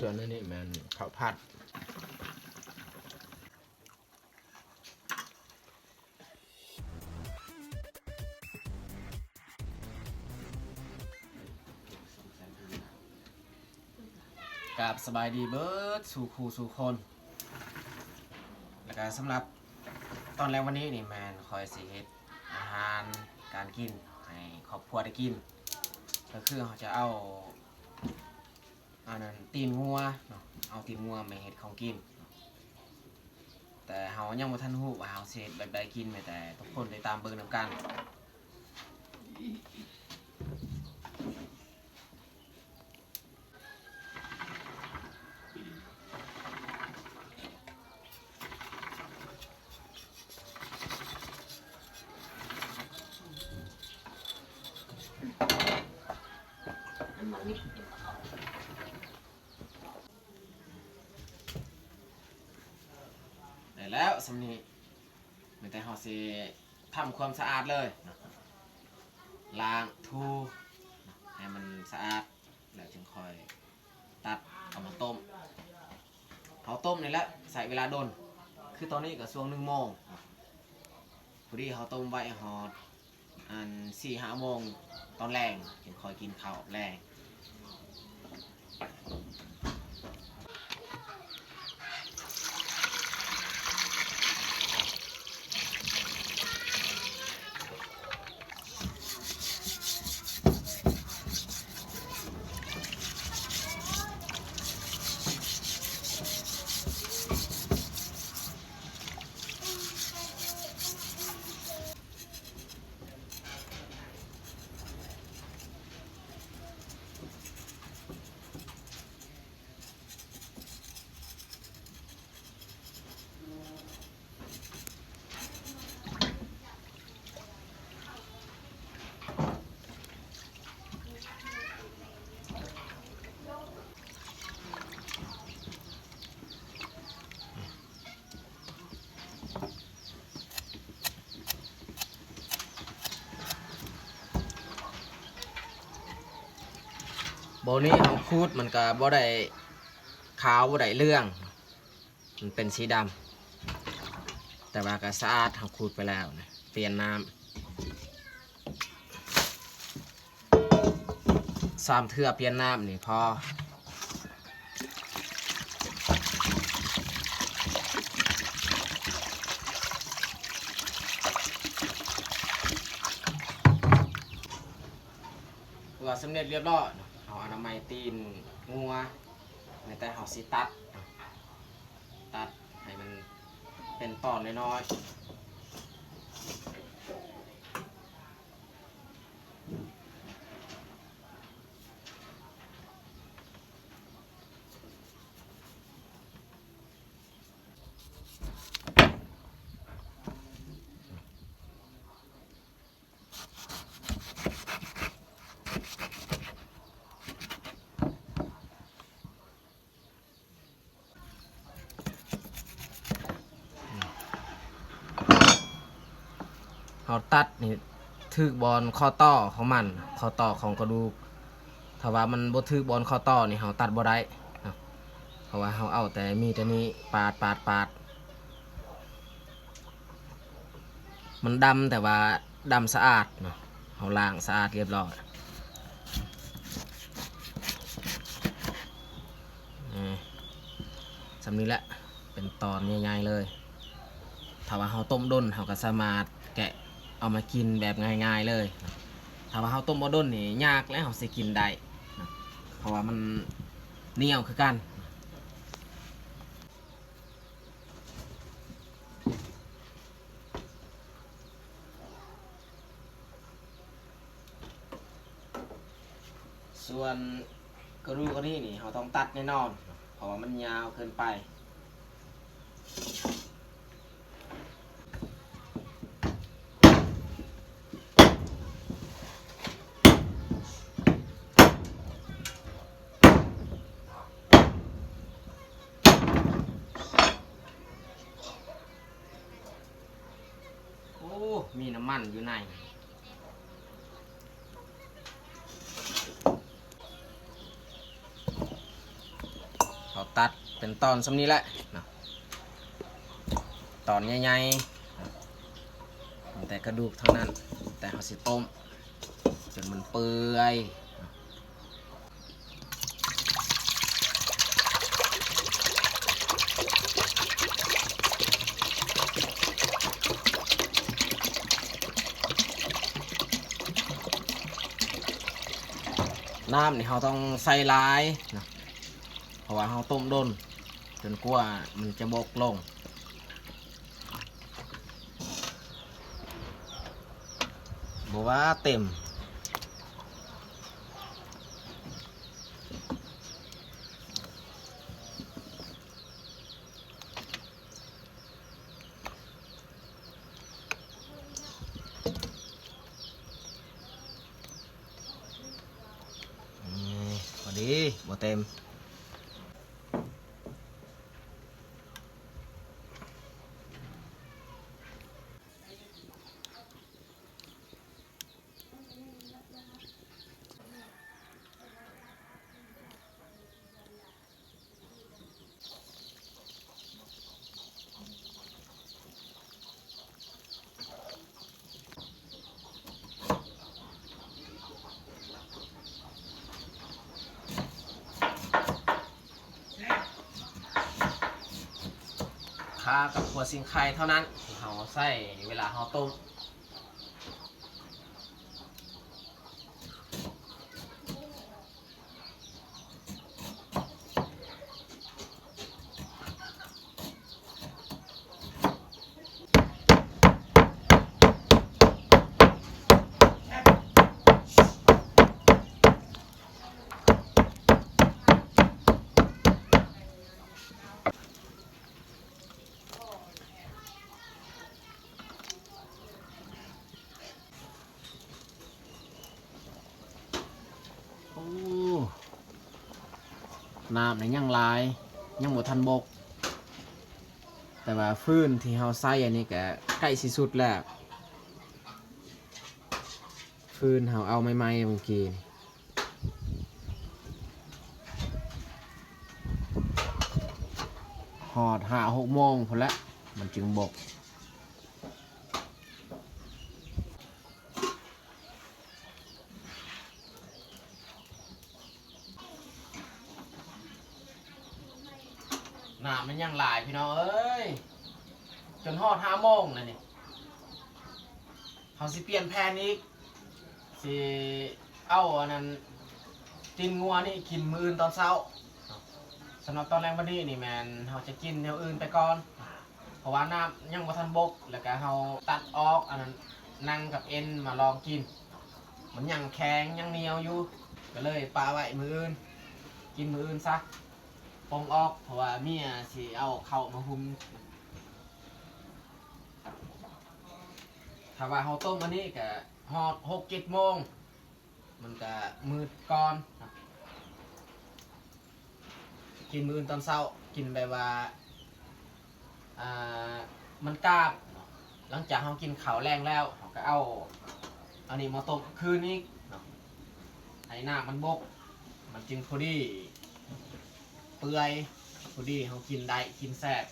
ສ່ວນອັນນີ້ແມ່ນເຂົ້າຜັດ. ກາບສະບາຍດີເບິດສູ່ຄູ່ສູ່ຄົນ ແລ້ວກະສຳລັບຕອນແລງວັນນີ້ນີ້ແມ່ນຂ້ອຍຊິເຮັດອາຫານການກິນໃຫ້ຄອບຄົວໄດ້ກິນ ກໍຄືເຮົາຈະເອົາ ອັນນັ້ນຕີນງົວເນາະ ເອົາຕີນງົວມາເຮັດຂອງກິນ ແຕ່ເຮົາຍັງບໍ່ທັນຮູ້ວ່າເຮົາຊິເຮັດແບບໃດກິນ ມີແຕ່ທຸກຄົນຕິດຕາມເບິ່ງນຳກັນ. ໄດ້ແລ້ວສ່ຳນີ້ ມີແຕ່ເຮົາຊິທຳຄວາມສະອາດເລີຍ ລ້າງຖູໃຫ້ມັນສະອາດ ແລ້ວຈຶ່ງຄ່ອຍຕັດເອົາມາຕົ້ມ. ເຮົາຕົ້ມນີ້ແຫຼະໃຊ້ເວລາດົນ ຄືຕອນນີ້ກໍຊ່ວງໜຶ່ງໂມງ ພໍດີເຮົາຕົ້ມໄວ້ຮອດ ອັນ ສີ່ຫ້າໂມງຕອນແລງ ຈຶ່ງຄ່ອຍກິນເຂົ້າແລງ. ບໍ່ນີ້ເຮົາຂູດມັນກະບໍ່ໄດ້ຂາວ ບໍ່ໄດ້ເຫຼືອງ ມັນເປັນສີດຳ ແຕ່ວ່າກະສະອາດ ເຮົາຂູດໄປແລ້ວນະ ປ່ຽນນ້ຳ ສາມເທື່ອປ່ຽນນ້ຳນີ້ພໍ. ເພື່ອສຳເລັດລຽບຮ້ອຍເນາະ ເຮົາອະນາໄມຕີນງົວ ແມ່ນແຕ່ເຮົາຊິຕັດ ຕັດໃຫ້ມັນເປັນຕອນນ້ອຍໆ. ເຮົາຕັດນີ້ຖືກບ່ອນຂໍ້ຕໍ່ຂອງມັນ ຂໍ້ຕໍ່ຂອງກະດູກ ຖ້າວ່າມັນບໍ່ຖືກບ່ອນຂໍ້ຕໍ່ນີ້ເຮົາຕັດບໍ່ໄດ້ເນາະ ເພາະວ່າເຮົາເອົາແຕ່ມີດອັນນີ້ປາດ ປາດ ປາດ. ມັນດຳ ແຕ່ວ່າດຳສະອາດເນາະ ເຮົາລ້າງສະອາດລຽບຮ້ອຍ. ນີ້ ສ່ຳນີ້ແຫຼະ ເປັນຕອນໃຫຍ່ໆເລີຍ. ຖ້າວ່າເຮົາຕົ້ມດົນ ເຮົາກໍສາມາດແກະເອົາມາກິນແບບງ່າຍໆເລີຍ. ຖ້າວ່າເຮົາຕົ້ມບໍ່ດົນນີ້ ຍາກແຫຼະເຮົາຊິກິນໄດ້ ເພາະວ່າມັນໜຽວຄືກັນ. ສ່ວນກະດູກອັນນີ້ນີ້ ເຮົາຕ້ອງຕັດແນ່ນອນ ເພາະວ່າມັນຍາວເກີນໄປ. ໂອ້ ມີນ້ຳມັນຢູ່ໃນ. ເປັນຕອນສ່ຳນີ້ແຫຼະເນາະ ຕອນໃຫຍ່ໆ ມີແຕ່ກະດູກເທົ່ານັ້ນ ແຕ່ເຮົາຊິຕົ້ມຈົນມັນເປື່ອຍ. ນ້ຳນີ້ເຮົາຕ້ອງໃສ່ຫຼາຍເນາະ ເພາະວ່າເຮົາຕົ້ມດົນ ຈົນກວ່າມັນຈະບົກລົງ ບໍ່ວ່າເຕັມ. ນີ້ ພໍດີ ບໍ່ເຕັມ. ຂ່າກັບຫົວສີໄຄເທົ່ານັ້ນ ທີ່ເຮົາໃຊ້ເວລາເຮົາຕົ້ມ. ໂອ້ ນ້ຳນີ້ຍັງຫຼາຍ ຍັງບໍ່ທັນບົກ ແຕ່ວ່າຟືນທີ່ເຮົາໃຊ້ອັນນີ້ກະໃກ້ຊິສຸດແລ້ວ ຟືນເຮົາເອົາໃໝ່ໆ ເມື່ອກີ້ນີ້ ຮອດຫ້າຫົກໂມງພຸ້ນແຫຼະ ມັນຈຶ່ງບົກ. ນ້ຳມັນຍັງຫຼາຍພີ່ນ້ອງເອີຍ ຈົນຮອດຫ້າໂມງແລ້ວນີ້ ເຮົາຊິປ່ຽນແຜນອີກ ຊິເອົາອັນນັ້ນ ຕີນງົວນີ້ກິນມື້ອື່ນຕອນເຊົ້າ. ສຳລັບຕອນແລງວັນນີ້ນີ້ແມ່ນເຮົາຈະກິນແນວອື່ນໄປກ່ອນ ເພາະວ່ານ້ຳຍັງບໍ່ທັນບົກ ແລ້ວກະເຮົາຕັດອອກອັນນັ້ນ ໜັງກັບເອັນມາລອງກິນ ມັນຍັງແຂງຍັງໜຽວຢູ່ ກະເລີຍປະໄວ້ມື້ອື່ນ ກິນມື້ອື່ນຊະ ປົງອອກ ເພາະວ່າເມຍຊິເອົາເຂົ້າມາຫຸ່ມ. ຖ້າວ່າເຮົາຕົ້ມອັນນີ້ກະຮອດຫົກເຈັດໂມງ ມັນກະມືດກ່ອນ ກິນມື້ອື່ນຕອນເຊົ້າ ກິນແບບວ່າ ອ່າ ມັນກາບເນາະ ຫຼັງຈາກເຮົາກິນເຂົ້າແລງແລ້ວ ເຮົາກະເອົາອັນນີ້ມາຕົ້ມຄືນອີກເນາະ ໃຫ້ນ້ຳມັນບົກ ມັນຈຶ່ງພໍດີເປື່ອຍ ພໍດີເຮົາກິນໄດ້ ກິນແຊບ.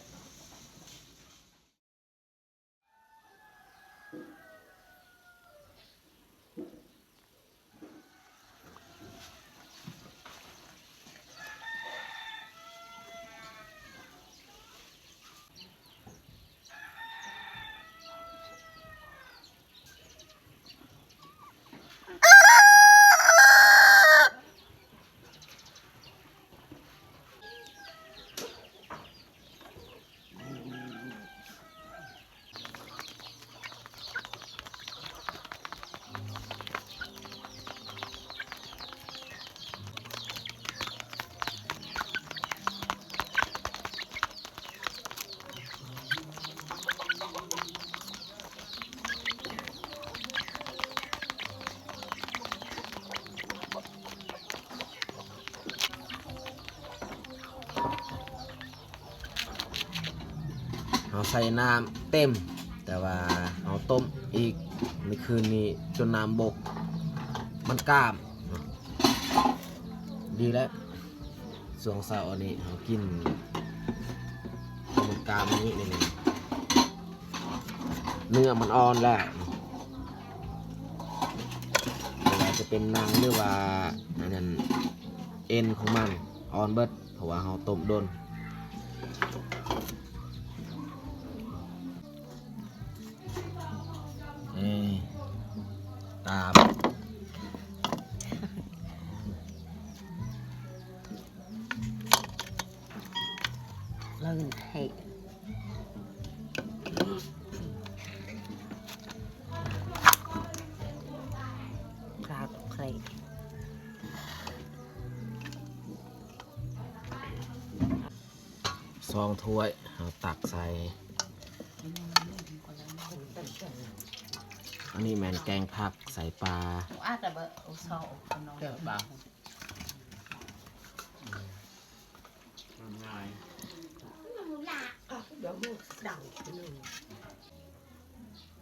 ເຮົາໃສ່ນ້ຳເຕັມ ແຕ່ວ່າເຮົາຕົ້ມອີກມື້ຄືນນີ້ຈົນນ້ຳບົກ ມັນກ້າມເນາະ ດີແລ້ວ ຊ່ວງເຊົ້າອັນນີ້ເຮົາກິນ ມັນກາມນີ້ນີ້ ເນື້ອມັນອ່ອນແລ້ວ ບໍ່ວ່າຈະເປັນໜັງ ຫຼືວ່າອັນນັ້ນ ເອັນຂອງມັນອ່ອນເບິດ ເພາະວ່າເຮົາຕົ້ມດົນ. ເອີ ຕາມ ເລີນໃຫ້ ກາດໄຂ່ ສອງຖ້ວຍ ເຮົາຕັກໃສ່ ອັນນີ້ແມ່ນແກງຜັກໃສ່ປາ ອາດແຕ່ເບີໂອຊອ ເຈີປາ ງ່າຍ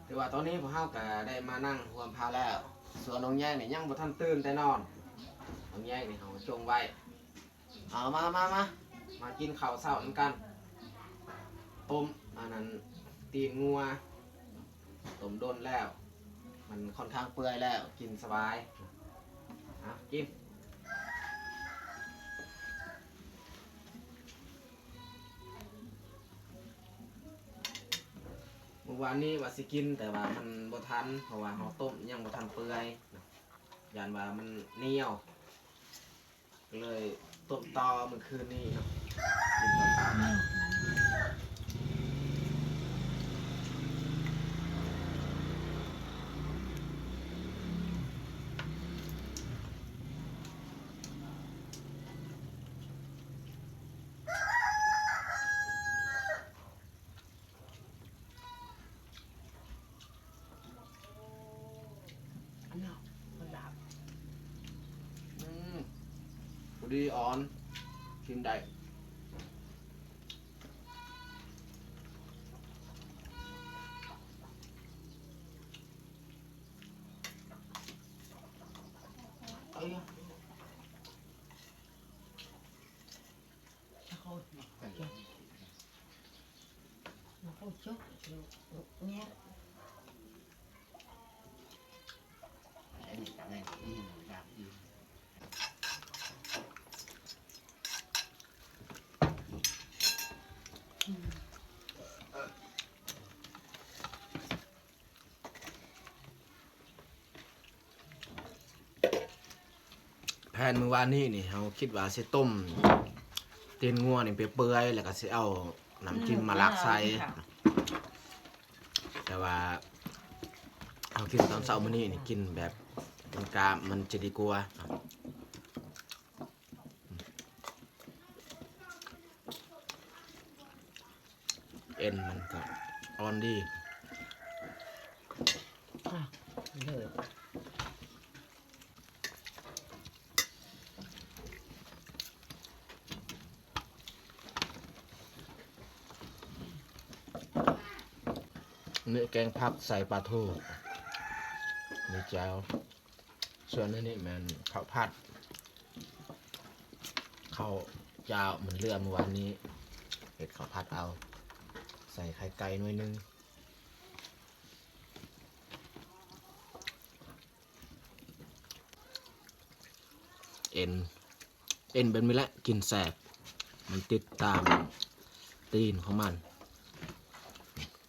ຖືວ່າຕອນນີ້ພວກເຮົາກະໄດ້ມານັ່ງຮ່ວມພາແລ້ວ ສ່ວນນ້ອງແຍງນີ້ຍັງບໍ່ທັນຕື່ນແຕ່ນອນ ນ້ອງແຍງນີ້ເຮົາຈົ່ງໄວ້. ເອົາ ມາ ມາ ມາ ມາກິນເຂົ້າເຊົ້ານຳກັນ ຕົ້ມອັນນັ້ນ ຕີນງົວ ຕົ້ມດົນແລ້ວ ມັນຄ່ອນຂ້າງເປື່ອຍແລ້ວ ກິນສະບາຍ ເອົາ ກິນ. ມື້ວານນີ້ວ່າຊິກິນ ແຕ່ວ່າມັນບໍ່ທັນ ເພາະວ່າເຮົາຕົ້ມຍັງບໍ່ທັນເປື່ອຍ ຢ້ານວ່າມັນໜຽວ ກໍເລີຍຕົ້ມຕໍ່ມື້ຄືນນີ້ເນາະ ກິນຕອນເຊົ້າ. ອັນນັ້ນ ມັນດາບ ອືມ ພໍດີອ່ອນ ກິນໄດ້. ແຜນມື້ວານນີ້ນີ້ ເຮົາຄິດວ່າຊິຕົ້ມຕີນງົວນີ້ໄປເປື່ອຍ ແລ້ວກໍຊິເອົານ້ຳຈິ້ມມາລາກໃສ່ ອືມ ແຕ່ວ່າເຮົາກິນຕອນເຊົ້າມື້ນີ້ນີ້ ກິນແບບເປັນກາມມັນຈະດີກວ່າ. ເອັນມັນກໍອ່ອນດີ ອ່ະ ເລີຍ ນີ້ແກງຜັກໃສ່ປາທູ ມີແຈ່ວ. ສ່ວນອັນນີ້ແມ່ນເຂົ້າຜັດ ເຂົ້າຈ້າວມັນເຫຼືອມື້ວານນີ້ ເຮັດເຂົ້າຜັດເອົາ ໃສ່ໄຂ່ໄກ່ໜ່ວຍໜຶ່ງ. ເອັນ ເອັນແບບນີ້ແຫຼະກິນແຊບ ມັນຕິດຕາມຕີນຂອງມັນ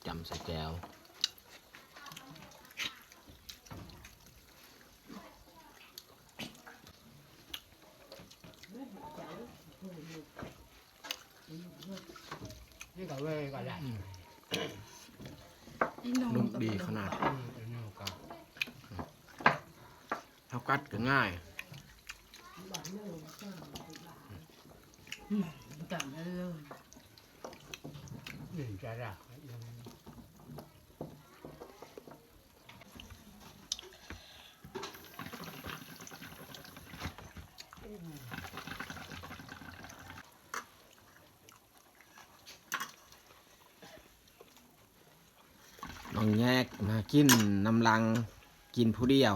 ຈ້ຳໃສ່ແຈ່ວ. ນີ້ກໍເວີຍກໍໄດ້ ອືມ ນຸ້ມດີຂະໜາດ ອືມ ນຸ້ມກໍ ເຮົາກັດກໍງ່າຍ ອືມ ຈຳໄດ້ເລີຍ ອືມ ຈະລະ ນ້ອງແຍກມາກິນນຳຫຼັງ ກິນຜູ້ດຽວ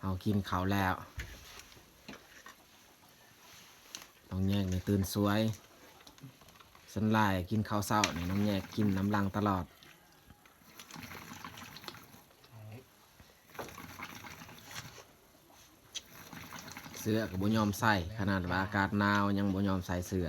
ເຮົາກິນເຂົ້າແລ້ວ. ນ້ອງແຍກນີ້ຕື່ນສວຍ. ສ່ວນຫຼາຍກິນເຂົ້າເຊົ້ານີ້ ນ້ອງແຍກກິນນຳຫຼັງຕະຫຼອດ. ເສື້ອກໍບໍ່ຍອມໃສ່ ຂະໜາດວ່າອາກາດໜາວຍັງບໍ່ຍອມໃສ່ເສື້ອ.